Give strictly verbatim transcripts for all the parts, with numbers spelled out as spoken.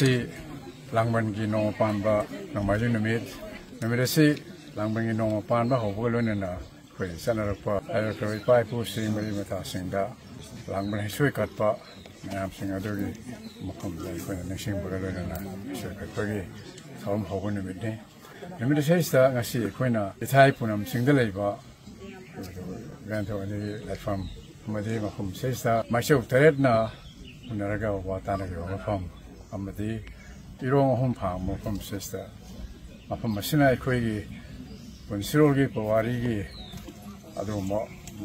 ꯁꯤ ꯂꯥꯡꯕꯟꯒꯤ ꯅꯣꯡꯃ ꯄꯥꯟꯕ ꯅꯣꯡꯃꯥꯏꯖꯤꯡ ꯅꯨꯃꯤꯠ꯫ ꯅꯨꯃꯤꯠ ꯑꯁꯤ ꯂꯥꯡꯕꯟꯒꯤ ꯅꯣꯡꯃ ꯄꯥꯟꯕ ꯍꯧꯕꯒ ꯂꯣꯏꯅꯅ ꯑꯩꯈꯣꯏ ꯆꯠꯅꯔꯛꯄ ꯍꯥꯏꯔꯛꯈ꯭ꯔꯕ ꯏꯄꯥ ꯏꯄꯨꯁꯤꯡ ꯃꯔꯤ ꯃꯇꯥꯁꯤꯡꯗ ꯂꯥꯡꯕꯟ ꯍꯩꯁꯣꯏ ꯀꯠꯄ ꯃꯌꯥꯝꯁꯤꯡ ꯑꯗꯨꯒꯤ ꯃꯐꯝꯗ ꯑꯩꯈꯣꯏꯅ ꯅꯤꯡꯁꯤꯡꯕꯒ ꯂꯣꯏꯅꯅ ꯍꯩꯁꯣꯏ ꯀꯠꯄꯒꯤ ꯊꯧꯔꯝ ꯍꯧꯕ ꯅꯨꯃꯤꯠꯅꯤ꯫ ꯅꯨꯃꯤꯠ ꯑꯁꯤꯁꯤꯗ ꯉꯁꯤ ꯑꯩꯈꯣꯏꯅ ꯏꯊꯥꯏ ꯄꯨꯅꯝꯁꯤꯡꯗ ꯂꯩꯕ ꯒ꯭ꯔꯦꯟꯊꯣꯡ ꯑꯅꯤꯒꯤ ꯂꯥꯏꯐꯝ ꯑꯃꯗꯤ ꯃꯐꯝ ꯑꯁꯤꯗ ꯃꯥꯏꯆꯧ ꯇꯔꯦꯠꯅ ꯎꯅꯔꯒ ꯋꯥ ꯇꯥꯅꯈꯤꯕ ꯃꯐꯝ ꯑꯃꯗꯤ ꯏꯔꯣꯡ ꯑꯍꯨꯝ ꯐꯥꯡꯕ ꯃꯐꯝ ꯑꯁꯤꯗ, ꯃꯐꯝ ꯑꯁꯤꯅ ꯑꯩꯈꯣꯏꯒꯤ ꯄꯨꯟꯁꯤꯔꯣꯜꯒꯤ ꯄꯨꯋꯥꯔꯤꯒꯤ ꯑꯗꯨꯒꯨꯝꯕ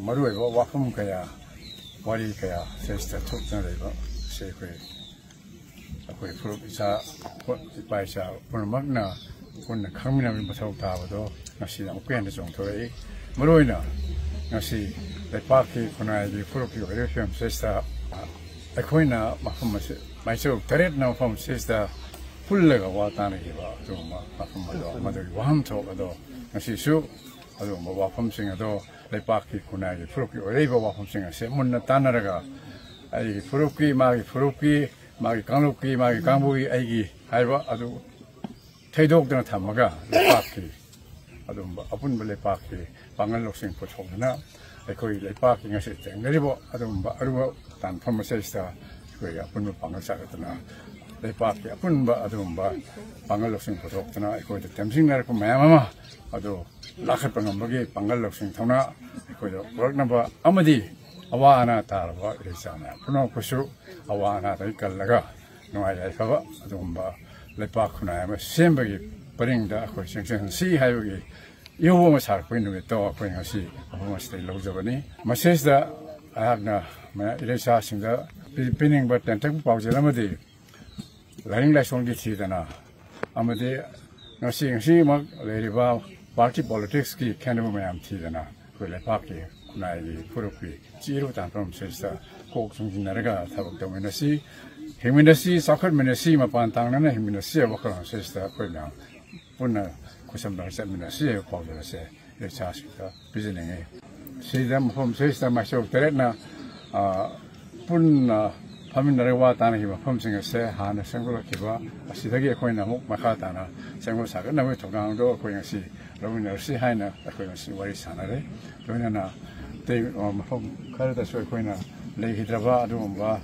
ꯃꯔꯨꯑꯣꯏꯕ ꯋꯥꯐꯝ ꯀꯌꯥ, ꯋꯥꯔꯤ ꯀꯌꯥ ꯁꯤꯗꯩꯁꯤꯗ ꯊꯣꯛꯇꯨꯅ ꯂꯩꯕ ꯑꯁꯤ ꯑꯩꯈꯣꯏ ꯑꯩꯈꯣꯏ ꯐꯨꯔꯨꯞ ꯏꯆꯥ, ꯏꯄꯥ ꯏꯆꯥ ꯄꯨꯝꯅꯃꯛꯅ ꯄꯨꯟꯅ ꯈꯪꯃꯤꯟꯅꯕꯒꯤ ꯃꯊꯧ ꯇꯥꯕꯗꯣ ꯉꯁꯤ ꯑꯃꯨꯛꯀ ꯍꯦꯟꯅ ꯆꯣꯡꯊꯣꯔꯛꯏ꯫ ꯃꯔꯨꯑꯣꯏꯅ ꯉꯁꯤ ꯂꯩꯄꯥꯛꯀꯤ ꯈꯨꯟꯅꯥꯏꯒꯤ ꯐꯨꯔꯨꯞꯀꯤ ꯑꯣꯏꯔꯤꯕ ꯐꯤꯕꯝ ꯑꯁꯤꯗ ꯑꯩꯈꯣꯏꯅ ꯃꯐꯝ ꯑꯁꯤ, ꯃꯥꯏꯆꯧ ꯇꯔꯦꯠꯅ ꯃꯐꯝ ꯑꯁꯤꯗ ꯄꯨꯜꯂꯒ ꯋꯥ ꯇꯥꯅꯈꯤꯕ ꯑꯗꯨꯒꯨꯝꯕ ꯃꯐꯝ ꯑꯗꯣ, ꯃꯗꯨꯒꯤ ꯋꯥꯍꯟꯊꯣꯛ ꯑꯗꯣ ꯉꯁꯤꯁꯨ ꯑꯗꯨꯒꯨꯝꯕ ꯋꯥꯐꯝꯁꯤꯡ ꯑꯗꯣ ꯂꯩꯄꯥꯛꯀꯤ ꯈꯨꯟꯅꯥꯏꯒꯤ ꯐꯨꯔꯨꯞꯀꯤ ꯑꯣꯏꯔꯛꯏꯕ ꯋꯥꯐꯝꯁꯤꯡ ꯑꯁꯦ ꯃꯨꯟꯅ ꯇꯥꯟꯅꯔꯒ ꯑꯩꯒꯤ ꯐꯨꯔꯨꯞꯀꯤ, ꯃꯥꯒꯤ ꯐꯨꯔꯨꯞꯀꯤ, ꯃꯥꯒꯤ ꯀꯥꯡꯂꯨꯞꯀꯤ, ꯃꯥꯒꯤ ꯀꯥꯡꯕꯨꯒꯤ, ꯑꯩꯒꯤ ꯍꯥꯏꯕ ꯑꯗꯨ ꯊꯩꯗꯣꯛꯇꯅ ꯊꯝꯃꯒ ꯂꯩꯄꯥꯛꯀꯤ ꯑꯗꯨꯒꯨꯝꯕ ꯑꯄꯨꯟꯕ ꯂꯩꯄꯥꯛꯀꯤ ꯄꯥꯡꯒꯜ ꯂꯧꯁꯤꯡ ꯄꯨꯊꯣꯛꯇꯨꯅ ꯑꯩꯈꯣꯏ ꯂꯩꯄꯥꯛꯀꯤ ꯉꯁꯤ ꯊꯦꯡꯅꯔꯤꯕ ꯑꯗꯨꯒꯨꯝꯕ ꯑꯔꯨꯕ ꯇꯥꯟꯐꯝ ꯑꯁꯤꯗ ꯑꯩꯈꯣꯏ ꯑꯄꯨꯟꯕ ꯄꯥꯡꯒꯜ ꯆꯥꯎꯈꯠꯇꯨꯅ ꯂꯩꯄꯥꯛꯀꯤ ꯑꯄꯨꯟꯕ ꯑꯗꯨꯒꯨꯝꯕ ꯄꯥꯡꯒꯜ ꯂꯧꯁꯤꯡ ꯄꯨꯊꯣꯛꯇꯨꯅ ꯑꯩꯈꯣꯏꯗ ꯇꯦꯝꯁꯤꯡꯅꯔꯛꯄ ꯃꯌꯥꯝ ꯑꯃ ꯑꯗꯨ ꯂꯥꯈꯠꯄ ꯉꯝꯕꯒꯤ ꯄꯥꯡꯒꯜ ꯂꯧꯁꯤꯡ ꯊꯧꯅꯥ ꯑꯩꯈꯣꯏꯗ ꯄꯨꯔꯛꯅꯕ ꯑꯃꯗꯤ ꯑꯋꯥ ꯑꯅꯥ ꯇꯥꯔꯕ ꯏꯔꯩꯆꯥ ꯃꯌꯥꯝ ꯄꯨꯝꯅꯃꯛꯄꯨꯁꯨ ꯑꯋꯥ ꯑꯅꯥꯗꯒꯤ ꯀꯜꯂꯒ ꯅꯨꯡꯉꯥꯏ ꯌꯥꯏꯐꯕ ꯑꯗꯨꯒꯨꯝꯕ ꯂꯩꯄꯥꯛ ꯈꯨꯟꯅꯥꯏ ꯑꯃ ꯁꯦꯝꯕꯒꯤ ꯄꯔꯤꯡꯗ ꯑꯩꯈꯣꯏ ꯆꯪꯁꯤꯟꯁꯤ ꯍꯥꯏꯕꯒꯤ ꯏꯍꯧ ꯑꯃ ꯁꯥꯔꯛꯄꯒꯤ ꯅꯨꯃꯤꯠꯇꯣ ꯑꯩꯈꯣꯏ ꯉꯁꯤ ꯃꯐꯝ ꯑꯁꯤꯗꯒꯤ ꯂꯧꯖꯕꯅꯤ꯫ ꯃꯁꯤꯁꯤꯗ ꯑꯩꯍꯥꯛꯅ ꯃꯌꯥꯝ ꯏꯔꯩꯆꯥꯁꯤꯡꯗ ꯄꯤ-, ꯄꯤꯅꯤꯡꯕ ꯇꯦꯟꯇꯛꯄ ꯄꯥꯎꯖꯦꯜ ꯑꯃꯗꯤ ꯂꯥꯏꯅꯤꯡ ꯂꯥꯏꯁꯣꯟꯒꯤ ꯊꯤꯗꯅ ꯑꯃꯗꯤ ꯉꯁꯤ, ꯉꯁꯤꯃꯛ ꯂꯩꯔꯤꯕ ꯄꯥꯔꯇꯤ ꯄꯣꯂꯤꯇꯤꯛꯁꯀꯤ ꯈꯦꯠꯅꯕ ꯃꯌꯥꯝ ꯊꯤꯗꯅ ꯑꯩꯈꯣꯏ ꯂꯩꯄꯥꯛꯀꯤ ꯈꯨꯟꯅꯥꯏꯒꯤ ꯐꯨꯔꯨꯞꯀꯤ ꯆꯤꯔꯨ ꯇꯥꯟꯐꯝ ꯑꯁꯤꯗ ꯀꯣꯛ ꯆꯨꯡꯁꯤꯟꯅꯔꯒ ꯊꯕꯛ ꯇꯧꯃꯤꯟꯅꯁꯤ, ꯍꯤꯡꯃꯤꯟꯅꯁꯤ, ꯆꯥꯎꯈꯠꯃꯤꯟꯅꯁꯤ, ꯃꯄꯥꯟ ꯇꯥꯡꯅꯅ ꯍꯤꯡꯃꯤꯟꯅꯁꯤ ꯍꯥꯏꯕ ꯋꯥꯈꯜꯂꯣꯟ ꯑꯁꯤꯗ ꯑꯩꯈꯣꯏ ꯃꯌꯥꯝ ꯄꯨꯟꯅ ꯈꯨꯠꯁꯝꯅꯔ ꯆꯠꯃꯤꯟꯅꯁꯤ ꯍꯥꯏꯕ ꯄꯥꯎꯖꯦꯜ ꯑꯁꯦ ꯏꯔꯩꯆꯥꯁꯤꯡꯗ ꯄꯤꯖꯅꯤꯡꯉꯤ꯫ ꯁꯤꯗ ꯃꯐꯝ ꯁꯤꯗ ꯃꯥꯏꯆꯧ ꯇꯔꯦꯠꯅ, ꯑ, ꯄꯨꯟꯅ ꯐꯝꯃꯤꯟꯅꯔꯒ ꯋꯥ ꯇꯥꯅꯈꯤꯕ ꯃꯐꯝꯁꯤꯡ ꯑꯁꯦ ꯍꯥꯟꯅ ꯁꯦꯝꯒꯠꯂꯛꯈꯤꯕ ꯑꯁꯤꯗꯒꯤ ꯑꯩꯈꯣꯏꯅ ꯑꯃꯨꯛ ꯃꯈꯥ ꯇꯥꯅ ꯁꯦꯝꯒꯠ ꯁꯥꯒꯠꯅꯕꯒꯤ ꯊꯧꯗꯥꯡꯗꯣ ꯑꯩꯈꯣꯏ ꯉꯁꯤ ꯂꯧꯃꯤꯟꯅꯔꯁꯤ ꯍꯥꯏꯅ ꯑꯩꯈꯣꯏ ꯉꯁꯤ ꯋꯥꯔꯤ ꯁꯥꯟꯅꯔꯦ꯫ ꯂꯣꯏꯅꯅ ꯑꯇꯩ, ꯑ, ꯃꯐꯝ ꯈꯔꯗꯁꯨ ꯑꯩꯈꯣꯏꯅ ꯂꯩꯈꯤꯗ꯭ꯔꯕ ꯑꯗꯨꯒꯨꯝꯕ,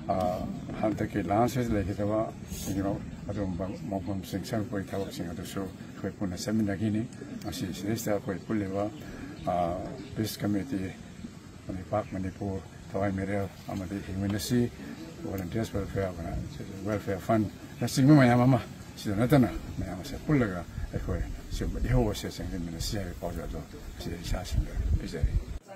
ꯑ, ꯍꯟꯗꯛꯀꯤ ꯂꯥꯟꯁꯤꯗ ꯂꯩꯈꯤꯗ꯭ꯔꯕ ꯑꯗꯨꯒꯨꯝꯕ ꯃꯐꯝꯁꯤꯡ ꯁꯦꯝꯒꯠꯄꯒꯤ ꯊꯕꯛꯁꯤꯡ ꯑꯗꯨꯁꯨ ꯑꯩꯈꯣꯏ ꯄꯨꯟꯅ ꯆꯠꯃꯤꯟꯅꯈꯤꯅꯤ꯫ ꯉꯁꯤ ꯁꯤꯗꯩꯁꯤꯗ ꯑꯩꯈꯣꯏ ꯄꯨꯜꯂꯤꯕ, ꯑ, ꯄꯤꯁ ꯀꯃꯤꯇꯤ, ꯂꯩꯄꯥꯛ ꯃꯅꯤꯄꯨꯔ, ꯊꯋꯥꯏ ꯃꯤꯔꯦꯜ ꯑꯃꯗꯤ ꯍꯤꯡꯃꯤꯟꯅꯁꯤ ꯚꯣꯂꯨꯟꯇꯤꯌꯔꯁ ꯋꯦꯜꯐꯤꯌꯔ, ꯋꯦꯜꯐꯤꯌꯔ ꯐꯟꯅꯆꯤꯡꯕ ꯃꯌꯥꯝ ꯑꯃ, ꯁꯤꯗ ꯅꯠꯇꯅ ꯃꯌꯥꯝ ꯑꯁꯦ ꯄꯨꯜꯂꯒ ꯑꯩꯈꯣꯏ ꯁꯤꯒꯨꯝꯕ ꯏꯍꯧ ꯑꯁꯦ ꯆꯪꯁꯤꯟꯃꯤꯟꯅꯁꯤ ꯍꯥꯏꯕ ꯄꯥꯎꯖꯦꯜꯗꯣ ꯁꯤ ꯏꯆꯥꯁꯤꯡꯗ ꯄꯤꯖꯔꯤ꯫